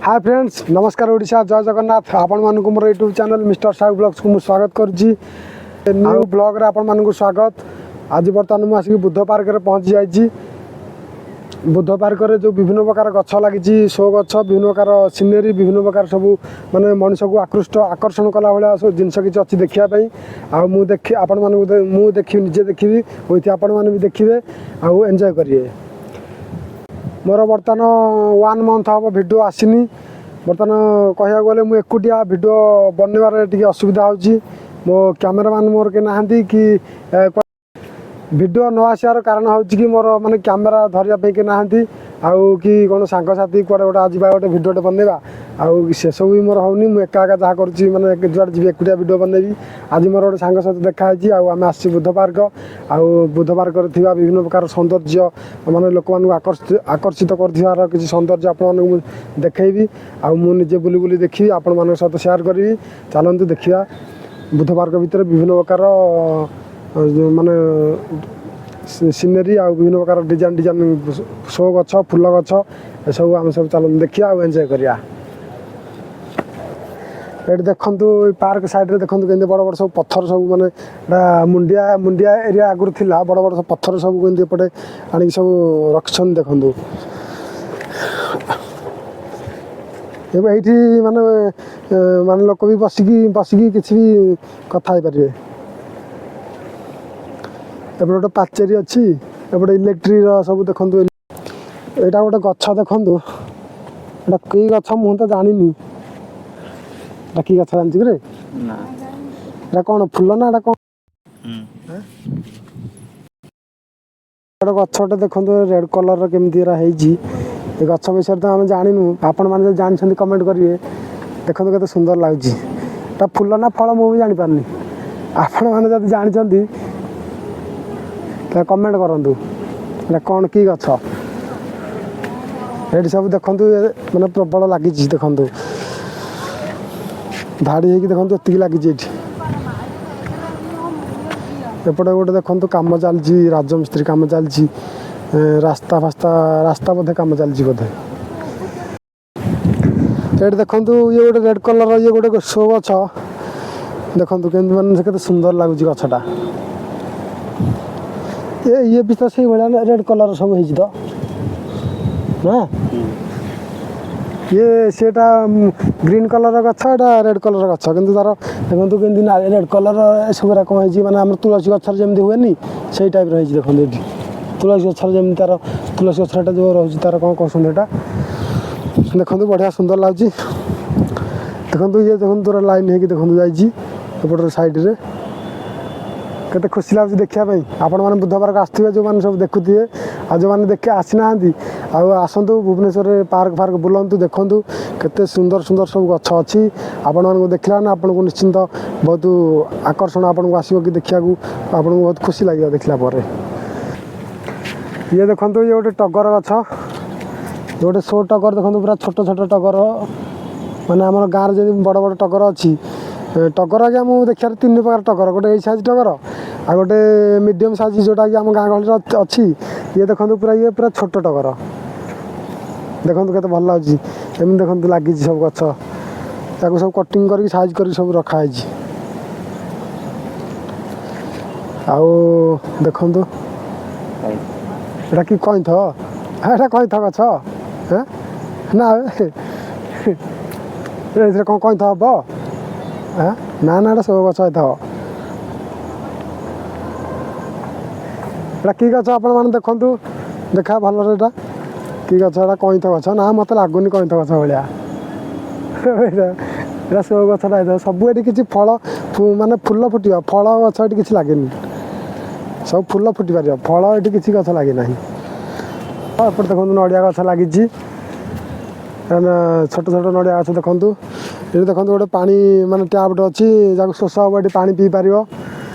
ହାଏ friends, ନମସ୍କାର ଓଡ଼ିଶା, ଜୟ ଜଗନ୍ନାଥ। ଆପଣମାନଙ୍କୁ ମୋର ୟୁଟ୍ୟୁବ୍ ଚ୍ୟାନେଲ୍ ମିଷ୍ଟର ସାହୁ ବ୍ଲଗ୍ସକୁ ମୁଁ ସ୍ୱାଗତ କରୁଛି। ନ୍ୟୁ ବ୍ଲଗ୍ରେ ଆପଣମାନଙ୍କୁ ସ୍ୱାଗତ। ଆଜି ବର୍ତ୍ତମାନ ମୁଁ ଆସିକି ବୁଦ୍ଧ ପାର୍କରେ ପହଞ୍ଚି ଯାଇଛି। ବୁଦ୍ଧ ପାର୍କରେ ଯେଉଁ ବିଭିନ୍ନ ପ୍ରକାର ଗଛ ଲାଗିଛି, ଶୋ ଗଛ, ବିଭିନ୍ନ ପ୍ରକାର ସିନେରୀ, ବିଭିନ୍ନ ପ୍ରକାର ସବୁ ମାନେ ମଣିଷକୁ ଆକୃଷ୍ଟ ଆକର୍ଷଣ କଲା ଭଳିଆ ସବୁ ଜିନିଷ କିଛି ଅଛି ଦେଖିବା ପାଇଁ। ଆଉ ମୁଁ ଦେଖି ଆପଣମାନଙ୍କୁ, ମୁଁ ଦେଖିବି, ନିଜେ ଦେଖିବି, ୱିଥ୍ ଆପଣମାନେ ବି ଦେଖିବେ ଆଉ ଏନ୍ଜୟ କରିବେ। ମୋର ବର୍ତ୍ତମାନ ୱାନ୍ ମନ୍ଥ ହେବ ଭିଡ଼ିଓ ଆସିନି। ବର୍ତ୍ତମାନ କହିବାକୁ ଗଲେ ମୁଁ ଏକୁଟିଆ ଭିଡ଼ିଓ ବନେଇବାରେ ଟିକେ ଅସୁବିଧା ହେଉଛି। ମୋ କ୍ୟାମେରାମ୍ୟାନ୍ ମୋର କେହି ନାହାନ୍ତି କି ଭିଡ଼ିଓ ନ ଆସିବାର କାରଣ ହେଉଛି କି ମୋର ମାନେ କ୍ୟାମେରା ଧରିବା ପାଇଁ କେହି ନାହାନ୍ତି, ଆଉ କି କ'ଣ ସାଙ୍ଗସାଥି କୁଆଡ଼େ ଗୋଟେ ଯିବା, ଗୋଟେ ଭିଡ଼ିଓଟେ ବନେଇବା, ଆଉ ସେସବୁ ବି ମୋର ହେଉନି। ମୁଁ ଏକା ଏକା ଯାହା କରୁଛି, ମାନେ ଯୁଆଡ଼େ ଯିବି ଏକୁଟିଆ ଭିଡ଼ିଓ ବନେଇବି। ଆଜି ମୋର ଗୋଟେ ସାଙ୍ଗ ସହିତ ଦେଖା ହେଇଛି ଆଉ ଆମେ ଆସିଛୁ ବୁଦ୍ଧ ପାର୍କ। ଆଉ ବୁଦ୍ଧ ପାର୍କରେ ଥିବା ବିଭିନ୍ନ ପ୍ରକାର ସୌନ୍ଦର୍ଯ୍ୟ, ମାନେ ଲୋକମାନଙ୍କୁ ଆକର୍ଷିତ କରୁଥିବାର କିଛି ସୌନ୍ଦର୍ଯ୍ୟ ଆପଣମାନଙ୍କୁ ମୁଁ ଦେଖେଇବି, ଆଉ ମୁଁ ନିଜେ ବୁଲି ବୁଲି ଦେଖିବି, ଆପଣମାନଙ୍କ ସହିତ ସେୟାର କରିବି। ଚାଲନ୍ତୁ ଦେଖିବା ବୁଦ୍ଧ ପାର୍କ ଭିତରେ ବିଭିନ୍ନ ପ୍ରକାର ମାନେ ସିନେରୀ ଆଉ ବିଭିନ୍ନ ପ୍ରକାର ଡିଜାଇନ୍ ଡିଜାଇନ୍ ଶୋ ଗଛ, ଫୁଲ ଗଛ, ଏସବୁ ଆମେ ସବୁ ଚାଲନ୍ତୁ ଦେଖିବା ଆଉ ଏନ୍ଜୟ କରିବା। ଏଠି ଦେଖନ୍ତୁ, ଏଇ ପାର୍କ ସାଇଡ଼୍ରେ ଦେଖନ୍ତୁ କେମିତି ବଡ଼ ବଡ଼ ସବୁ ପଥର ସବୁ, ମାନେ ଏଇଟା ମୁଣ୍ଡିଆ ମୁଣ୍ଡିଆ ଏରିଆ ଆଗରୁ ଥିଲା। ବଡ଼ ବଡ଼ ସବୁ ପଥର ସବୁ କେମିତି ଏପଟେ ଆଣିକି ସବୁ ରଖିଛନ୍ତି ଦେଖନ୍ତୁ। ଏବେ ଏଇଠି ମାନେ ମାନେ ଲୋକ ବି ବସିକି ବସିକି କିଛି ବି କଥା ହେଇପାରିବେ। ଏପଟେ ଗୋଟେ ପାଚେରୀ ଅଛି, ଏପଟେ ଇଲେକ୍ଟ୍ରିର ସବୁ ଦେଖନ୍ତୁ। ଏଇଟା ଗୋଟେ ଗଛ ଦେଖନ୍ତୁ, ଏଇଟା କି ଗଛ ମୁଁ ତ ଜାଣିନି। ଏଇଟା କି ଗଛ ଜାଣିଛୁ କିରେ? ନା। ଏଇଟା କ'ଣ ଫୁଲ ନା ଏଇଟା କ'ଣ? ଗୋଟେ ଗଛଟେ ଦେଖନ୍ତୁ, ରେଡ୍ କଲର୍ର କେମିତି ଏରା ହେଇଛି। ଏ ଗଛ ବିଷୟରେ ତ ଆମେ ଜାଣିନୁ, ଆପଣମାନେ ଯଦି ଜାଣିଛନ୍ତି କମେଣ୍ଟ କରିବେ। ଦେଖନ୍ତୁ କେତେ ସୁନ୍ଦର ଲାଗୁଛି। ଏଟା ଫୁଲ ନା ଫଳ ମୁଁ ବି ଜାଣିପାରୁନି। ଆପଣମାନେ ଯଦି ଜାଣିଛନ୍ତି ତାହେଲେ କମେଣ୍ଟ କରନ୍ତୁ, ଏଇଟା କ'ଣ, କି ଗଛ। ଏଠି ସବୁ ଦେଖନ୍ତୁ, ଏ ମାନେ ପ୍ରବଳ ଲାଗିଛି। ଦେଖନ୍ତୁ ଧାଡ଼ି ହେଇକି, ଦେଖନ୍ତୁ ଏତିକି ଲାଗିଛି ଏଠି। ଏପଟେ ଗୋଟେ ଦେଖନ୍ତୁ କାମ ଚାଲିଛି, ରାଜମିସ୍ତ୍ରୀ କାମ ଚାଲିଛି। ରାସ୍ତା ଫାସ୍ତା, ରାସ୍ତା ବୋଧେ କାମ ଚାଲିଛି ବୋଧେ। ଏଠି ଦେଖନ୍ତୁ, ଇଏ ଗୋଟେ ରେଡ୍ କଲର୍, ଇଏ ଗୋଟେ ଶୋ ଗଛ। ଦେଖନ୍ତୁ କେମିତି ମାନେ ସେ କେତେ ସୁନ୍ଦର ଲାଗୁଛି ଗଛଟା। ଏ ଇଏ ବି ତ ସେଇଭଳିଆ ରେଡ୍ କଲର୍ ସବୁ ହେଇଛି ତ ନା? ଇଏ ସେଟା ଗ୍ରୀନ୍ କଲର୍ ଗଛ, ଏଇଟା ରେଡ୍ କଲର୍ ଗଛ। କିନ୍ତୁ ତାର ଦେଖନ୍ତୁ କେମିତି ରେଡ୍ କଲର୍ ଏସବୁ କ'ଣ ହେଇଛି। ମାନେ ଆମର ତୁଳସୀ ଗଛରେ ଯେମିତି ହୁଏନି, ସେଇ ଟାଇପ୍ର ହେଇଛି। ଦେଖନ୍ତୁ ଏଠି ତୁଳସୀ ଗଛରେ ଯେମିତି ତାର ତୁଳସୀ ଗଛଟା ଯେଉଁ ରହୁଛି, ତାର କ'ଣ କହୁଛନ୍ତି ଏଇଟା, ଦେଖନ୍ତୁ ବଢ଼ିଆ ସୁନ୍ଦର ଲାଗୁଛି। ଦେଖନ୍ତୁ, ଇଏ ଦେଖନ୍ତୁ ପୁରା ଲାଇନ୍ ହେଇକି ଦେଖନ୍ତୁ ଯାଇଛି ଏପଟର ସାଇଡ଼୍ରେ। କେତେ ଖୁସି ଲାଗୁଛି ଦେଖିବା ପାଇଁ। ଆପଣମାନେ ବୁଦ୍ଧ ପାର୍କ ଆସୁଥିବେ ଯେଉଁମାନେ ସବୁ ଦେଖୁଥିବେ, ଆଉ ଯେଉଁମାନେ ଦେଖି ଆସିନାହାନ୍ତି ଆଉ ଆସନ୍ତୁ, ଭୁବନେଶ୍ୱରରେ ପାର୍କ ଫାର୍କ ବୁଲନ୍ତୁ, ଦେଖନ୍ତୁ କେତେ ସୁନ୍ଦର ସୁନ୍ଦର ସବୁ ଗଛ ଅଛି। ଆପଣମାନଙ୍କୁ ଦେଖିଲା ମାନେ ଆପଣଙ୍କୁ ନିଶ୍ଚିନ୍ତ ବହୁତ ଆକର୍ଷଣ ଆପଣଙ୍କୁ ଆସିବ କି ଦେଖିବାକୁ, ଆପଣଙ୍କୁ ବହୁତ ଖୁସି ଲାଗିବ ଦେଖିଲା ପରେ। ଇଏ ଦେଖନ୍ତୁ, ଇଏ ଗୋଟେ ଟଗର ଗଛ, ଇଏ ଗୋଟେ ଶୋ ଟଗର। ଦେଖନ୍ତୁ ପୁରା ଛୋଟ ଛୋଟ ଟଗର, ମାନେ ଆମର ଗାଁରେ ଯେମିତି ବଡ଼ ବଡ଼ ଟଗର ଅଛି। ଟଗର ଆଜ୍ଞା ମୁଁ ଦେଖିବାରେ ତିନି ପ୍ରକାର ଟଗର, ଗୋଟେ ଏଇ ସାଇଜ୍ ଟଗର, ଆଉ ଗୋଟେ ମିଡ଼ିୟମ୍ ସାଇଜ୍ ଯେଉଁଟାକି ଆମ ଗାଁ ଗହଳିରେ ଅଛି। ଇଏ ଦେଖନ୍ତୁ ପୁରା, ଇଏ ପୁରା ଛୋଟ ଟଗର। ଦେଖନ୍ତୁ କେତେ ଭଲ ଲାଗୁଛି। ଏମିତି ଦେଖନ୍ତୁ ଲାଗିଛି ସବୁ ଗଛ, ତାକୁ ସବୁ କଟିଂ କରିକି ସାଇଜ୍ କରିକି ସବୁ ରଖାହେଇଛି। ଆଉ ଦେଖନ୍ତୁ, ଏଇଟା କି କଇଁଥ? ଏଇଟା କଇଁଥ ଗଛ ନା? ଏଥିରେ କ'ଣ କଇଁଥ ହବ? ନା ନା, ଏଇଟା ସବୁ ଗଛ ହେଇଥିବ। ଏଇଟା କି ଗଛ ଆପଣମାନେ ଦେଖନ୍ତୁ, ଦେଖା ଭଲରେ, ଏଇଟା କି ଗଛ? ଏଇଟା କଇଁଥ ଗଛ ନା? ମୋତେ ଲାଗୁନି କଇଁଥ ଗଛ ଭଳିଆ। ଏଇଟା ଶୋ ଗଛଟା ହେଇଥିବ। ସବୁ ଏଠି କିଛି ଫଳ ମାନେ ଫୁଲ ଫୁଟିବ, ଫଳ ଗଛ ଏଠି କିଛି ଲାଗେନି। ସବୁ ଫୁଲ ଫୁଟି ପାରିବ, ଫଳ ଏଠି କିଛି ଗଛ ଲାଗିନାହିଁ। ଏପଟେ ଦେଖନ୍ତୁ ନଡ଼ିଆ ଗଛ ଲାଗିଛି, ଛୋଟ ଛୋଟ ନଡ଼ିଆ ଗଛ ଦେଖନ୍ତୁ। ଏଠି ଦେଖନ୍ତୁ ଗୋଟେ ପାଣି ମାନେ ଟ୍ୟାପ୍ଟେ ଅଛି, ଯାହାକୁ ଶୋଷ ହେବ ଏଠି ପାଣି ପିଇ ପାରିବ।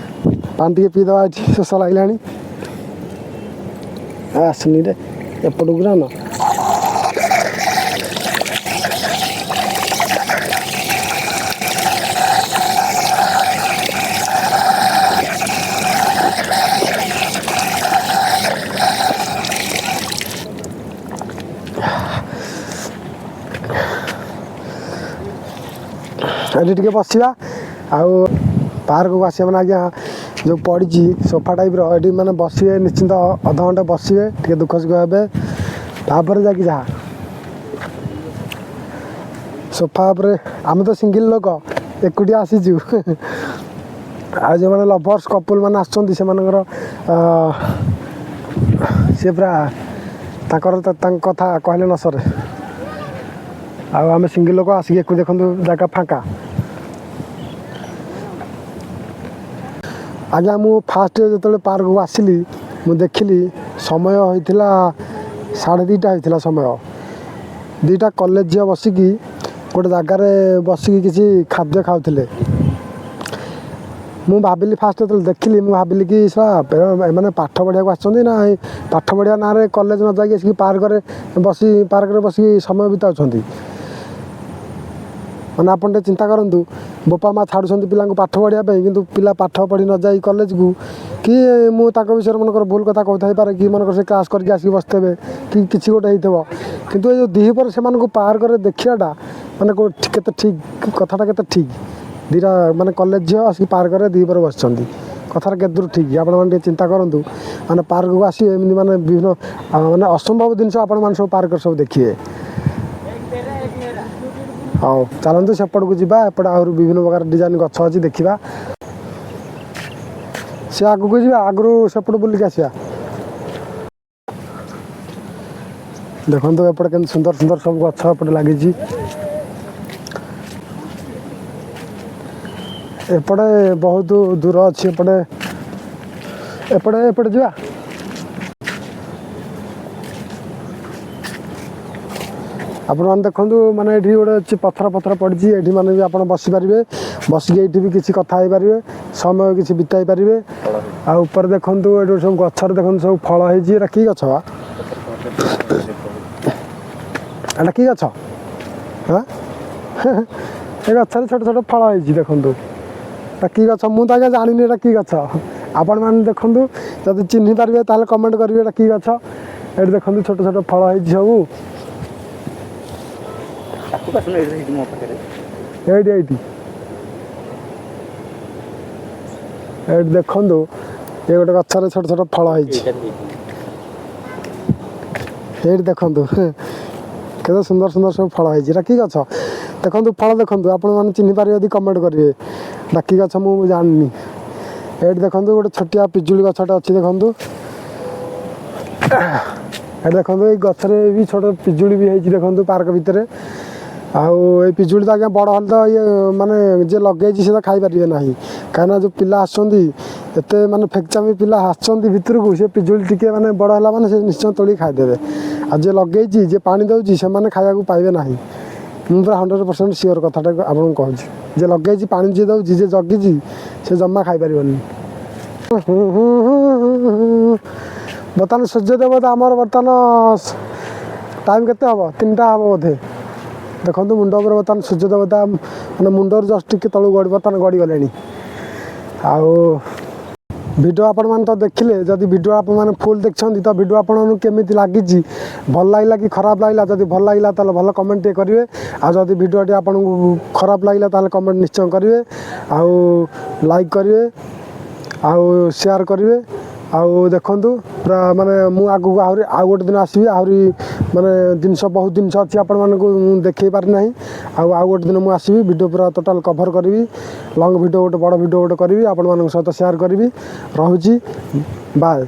ପାଣି ଟିକେ ପିଇଦେବା ଏଠି, ଶୋଷ ଲାଗିଲାଣି। ଆସୁନି ରେ, ଏପଟକୁ ନା। ଏଠି ଟିକେ ବସିବା। ଆଉ ପାର୍କକୁ ଆସିବା ମାନେ ଆଜ୍ଞା ଯେଉଁ ପଡ଼ିଛି ସୋଫା ଟାଇପ୍ର, ଏଠି ମାନେ ବସିବେ ନିଶ୍ଚିନ୍ତ ଅଧଘଣ୍ଟା ବସିବେ, ଟିକେ ଦୁଃଖ ସୁଖ ହେବେ, ତାପରେ ଯାଇକି ଯାହା। ସୋଫା ଉପରେ ଆମେ ତ ସିଙ୍ଗିଲ୍ ଲୋକ, ଏକୁଟିଆ ଆସିଛୁ। ଆଉ ଯେଉଁମାନେ ଲଭର୍ସ କପୁଲ୍ ମାନେ ଆସୁଛନ୍ତି, ସେମାନଙ୍କର ସିଏ ପୁରା ତାଙ୍କର ତାଙ୍କ କଥା କହିଲେ ନ ସରେ। ଆଉ ଆମେ ସିଙ୍ଗିଲ୍ ଲୋକ ଆସିକି ଏକୁ ଦେଖନ୍ତୁ ଜାଗା ଫାଙ୍କା। ଆଜ୍ଞା, ମୁଁ ଫାଷ୍ଟ ଯେତେବେଳେ ପାର୍କକୁ ଆସିଲି, ମୁଁ ଦେଖିଲି ସମୟ ହୋଇଥିଲା 2:30 ହେଇଥିଲା ସମୟ। ଦୁଇଟା କଲେଜ ଝିଅ ବସିକି ଗୋଟେ ଜାଗାରେ ବସିକି କିଛି ଖାଦ୍ୟ ଖାଉଥିଲେ। ମୁଁ ଭାବିଲି, ଫାଷ୍ଟ ଯେତେବେଳେ ଦେଖିଲି, ମୁଁ ଭାବିଲି କି ଶଳା ଏମାନେ ପାଠ ପଢ଼ିବାକୁ ଆସିଛନ୍ତି ନା ଏଇ ପାଠ ପଢ଼ିବା ନାଁରେ କଲେଜ ନ ଯାଇକି ଆସିକି ପାର୍କରେ ବସିକି ସମୟ ବିତାଉଛନ୍ତି? ମାନେ ଆପଣ ଟିକେ ଚିନ୍ତା କରନ୍ତୁ, ବାପା ମା ଛାଡ଼ୁଛନ୍ତି ପିଲାଙ୍କୁ ପାଠ ପଢ଼ିବା ପାଇଁ, କିନ୍ତୁ ପିଲା ପାଠ ପଢ଼ି ନ ଯାଇ କଲେଜକୁ କି, ମୁଁ ତାଙ୍କ ବିଷୟରେ ମନେକର ଭୁଲ କଥା କହୁଥାଇପାରେ, କି ମନେକର ସେ କ୍ଲାସ୍ କରିକି ଆସିକି ବସିଥିବେ କି କିଛି ଗୋଟେ ହେଇଥିବ। କିନ୍ତୁ ଏ ଯେଉଁ ଦ୍ୱିପହରେ ସେମାନଙ୍କୁ ପାର୍କରେ ଦେଖିବାଟା ମାନେ କେତେ ଠିକ୍ କଥାଟା, କେତେ ଠିକ୍? ଦୁଇଟା ମାନେ କଲେଜ ଝିଅ ଆସିକି ପାର୍କରେ ଦ୍ୱିପହରେ ବସିଛନ୍ତି, କଥାଟା କେତେ ଦୂର ଠିକ୍, ଆପଣମାନେ ଟିକେ ଚିନ୍ତା କରନ୍ତୁ। ମାନେ ପାର୍କକୁ ଆସିବେ, ଏମିତି ମାନେ ବିଭିନ୍ନ ମାନେ ଅସମ୍ଭବ ଜିନିଷ ଆପଣମାନେ ସବୁ ପାର୍କରେ ସବୁ ଦେଖିବେ। ହଉ, ଚାଲନ୍ତୁ ସେପଟକୁ ଯିବା। ଏପଟେ ଆହୁରି ବିଭିନ୍ନ ପ୍ରକାର ଡିଜାଇନ୍ ଗଛ ଅଛି, ଦେଖିବା। ସେ ଆଗକୁ ଯିବା, ଆଗରୁ ସେପଟୁ ବୁଲିକି ଆସିବା। ଦେଖନ୍ତୁ ଏପଟେ କେମିତି ସୁନ୍ଦର ସୁନ୍ଦର ସବୁ ଗଛ ଏପଟେ ଲାଗିଛି। ଏପଟେ ବହୁତ ଦୂର ଅଛି। ଏପଟେ ଯିବା। ଆପଣମାନେ ଦେଖନ୍ତୁ, ମାନେ ଏଠି ଗୋଟେ ଅଛି, ପଥର ପଥର ପଡ଼ିଛି। ଏଠି ମାନେ ବି ଆପଣ ବସିପାରିବେ, ବସିକି ଏଇଠି ବି କିଛି କଥା ହେଇପାରିବେ, ସମୟ କିଛି ବିତାଇ ପାରିବେ। ଆଉ ଉପରେ ଦେଖନ୍ତୁ, ଏଠି ସବୁ ଗଛରେ ଦେଖନ୍ତୁ ସବୁ ଫଳ ହେଇଛି। ଏଇଟା କି ଗଛ ବା? ଏଇଟା କି ଗଛ? ହଁ, ଏ ଗଛରେ ଛୋଟ ଛୋଟ ଫଳ ହେଇଛି। ଦେଖନ୍ତୁ, ଏଟା କି ଗଛ? ମୁଁ ତ ଆଜ୍ଞା ଜାଣିନି ଏଇଟା କି ଗଛ। ଆପଣମାନେ ଦେଖନ୍ତୁ, ଯଦି ଚିହ୍ନି ପାରିବେ ତାହେଲେ କମେଣ୍ଟ କରିବେ ଏଇଟା କି ଗଛ। ଏଠି ଦେଖନ୍ତୁ, ଛୋଟ ଛୋଟ ଫଳ ହେଇଛି ସବୁ। ତାକୁ ଆସୁନ, ଏଇଠି ହେଇଛି ମୋ ପାଖରେ। ଏଇଠି ଦେଖନ୍ତୁ, ଏ ଗୋଟେ ଗଛରେ ଛୋଟ ଛୋଟ ଫଳ ହେଇଛି। ଏଇଟା ହେଇଛି। ଏଇଠି ଦେଖନ୍ତୁ, କେତେ ସୁନ୍ଦର ସୁନ୍ଦର ସବୁ ଫଳ ହେଇଛି। ଏଇଟା କି ଗଛ? ଦେଖନ୍ତୁ, ଫଳ ଦେଖନ୍ତୁ। ଆପଣମାନେ ଚିହ୍ନି ପାରିବେ ଯଦି କମେଣ୍ଟ କରିବେ ଏଇଟା କି ଗଛ, ମୁଁ ଜାଣିନି। ଏଇଠି ଦେଖନ୍ତୁ, ଗୋଟେ ଛୋଟିଆ ପିଜୁଳି ଗଛଟେ ଅଛି। ଦେଖନ୍ତୁ, ଏଠି ଦେଖନ୍ତୁ, ଏଇ ଗଛରେ ବି ଛୋଟ ପିଜୁଳି ବି ହେଇଛି। ଦେଖନ୍ତୁ ପାର୍କ ଭିତରେ। ଆଉ ଏଇ ପିଜୁଳି ତ ଆଜ୍ଞା ବଡ଼ ହେଲେ ତ ଇଏ ମାନେ ଯିଏ ଲଗେଇଛି ସେ ତ ଖାଇପାରିବେ ନାହିଁ, କାହିଁକିନା ଯେଉଁ ପିଲା ଆସୁଛନ୍ତି, ଏତେ ମାନେ ଫେକଚାମି ପିଲା ଆସୁଛନ୍ତି ଭିତରକୁ, ସେ ପିଜୁଳି ଟିକେ ମାନେ ବଡ଼ ହେଲା ମାନେ ସେ ନିଶ୍ଚୟ ତୋଳିକି ଖାଇଦେବେ। ଆଉ ଯିଏ ଲଗେଇଛି, ଯିଏ ପାଣି ଦେଉଛି, ସେମାନେ ଖାଇବାକୁ ପାଇବେ ନାହିଁ। ମୁଁ ପୁରା 100% ସିଓର କଥାଟା ଆପଣଙ୍କୁ କହୁଛି। ଯିଏ ଲଗେଇଛି, ପାଣି ଯିଏ ଦେଉଛି, ଯିଏ ଜଗିଛି, ସେ ଜମା ଖାଇପାରିବନି। ବର୍ତ୍ତମାନ ସୂର୍ଯ୍ୟ ଦେବତା ଆମର, ବର୍ତ୍ତମାନ ଟାଇମ୍ କେତେ ହେବ? 3ଟା ହେବ ବୋଧେ। ଦେଖନ୍ତୁ, ମୁଣ୍ଡ ଉପରେ ବର୍ତ୍ତମାନ ସୂର୍ଯ୍ୟ ଦେବତା ମାନେ ମୁଣ୍ଡରୁ ଜଷ୍ଟ ଟିକେ ତଳକୁ ଗଡ଼ି ବର୍ତ୍ତମାନ ଗଡ଼ିଗଲେଣି। ଆଉ ଭିଡ଼ିଓ ଆପଣମାନେ ତ ଦେଖିଲେ। ଯଦି ଭିଡ଼ିଓ ଆପଣମାନେ ଫୁଲ୍ ଦେଖିଛନ୍ତି, ତ ଭିଡ଼ିଓ ଆପଣମାନଙ୍କୁ କେମିତି ଲାଗିଛି, ଭଲ ଲାଗିଲା କି ଖରାପ ଲାଗିଲା? ଯଦି ଭଲ ଲାଗିଲା ତାହେଲେ ଭଲ କମେଣ୍ଟ ଟିକେ କରିବେ। ଆଉ ଯଦି ଭିଡ଼ିଓଟି ଆପଣଙ୍କୁ ଖରାପ ଲାଗିଲା, ତାହେଲେ କମେଣ୍ଟ ନିଶ୍ଚୟ କରିବେ, ଆଉ ଲାଇକ୍ କରିବେ, ଆଉ ସେୟାର କରିବେ। ଆଉ ଦେଖନ୍ତୁ, ପୁରା ମାନେ ମୁଁ ଆଗକୁ ଆହୁରି ଆଉ ଗୋଟେ ଦିନ ଆସିବି। ଆହୁରି ମାନେ ଜିନିଷ, ବହୁତ ଜିନିଷ ଅଛି, ଆପଣମାନଙ୍କୁ ମୁଁ ଦେଖେଇ ପାରିନାହିଁ। ଆଉ ଆଉ ଗୋଟେ ଦିନ ମୁଁ ଆସିବି, ଭିଡ଼ିଓ ପୁରା ଟୋଟାଲ୍ କଭର୍ କରିବି, ଲଙ୍ଗ୍ ଭିଡ଼ିଓ ଗୋଟେ, ବଡ଼ ଭିଡ଼ିଓ ଗୋଟେ କରିବି, ଆପଣମାନଙ୍କ ସହିତ ସେୟାର କରିବି। ରହୁଛି, ବାଏ।